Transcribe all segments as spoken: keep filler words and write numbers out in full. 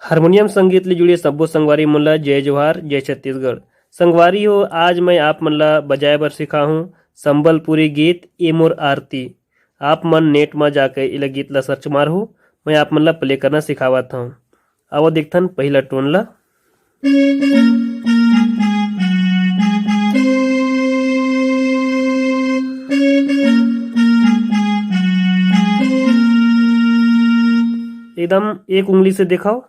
Harmonium संगीत ले जुड़े सब्बो संगवारी मन ला जय जोहार, जय छत्तीसगढ़। संगवारी हो, आज मैं आप मन ला बजाए बर सिखाहूँ संबलपुरी गीत ए मोर आरती। आप मन नेट म जाके एला गीत ला सर्च मारहू, मैं आप मन ला प्ले करना सिखावत हूँ। आवो देखथन पहिला टोन ला। एकदम एक उंगली से देखाओ।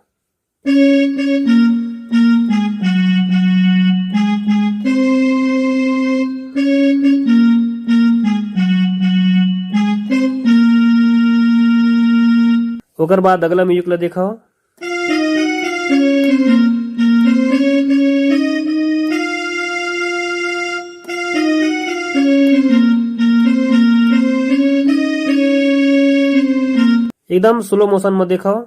ओकर बाद अगला म्यूजिक ला देखाओ। एकदम स्लो मोशन में देखाओ।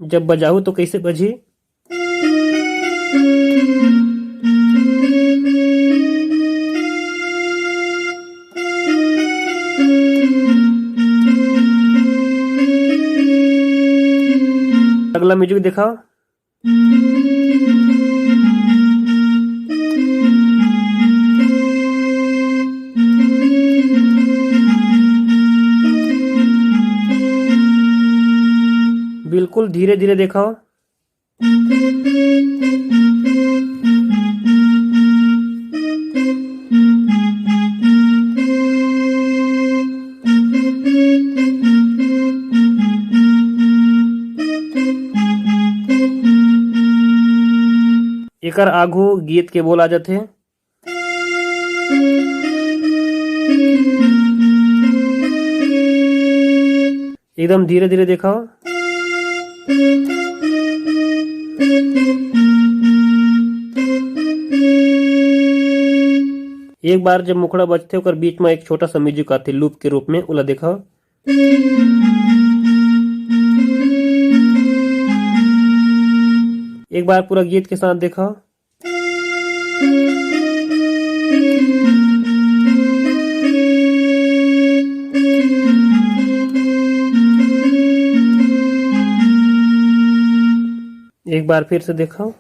जब बजाहू तो कैसे बजी? अगला म्यूजिक दिखाओ। बिल्कुल धीरे धीरे देखाओ। एकर आगू गीत के बोल आ जाथे। एकदम धीरे धीरे देखाओ। एक बार जब मुखड़ा बजथे, ओकर बीच में एक छोटा सा म्यूजिक आथे लूप के रूप में, ओला देखाओ। एक बार पूरा गीत के साथ देखाओ। एक बार फिर से देखाओ।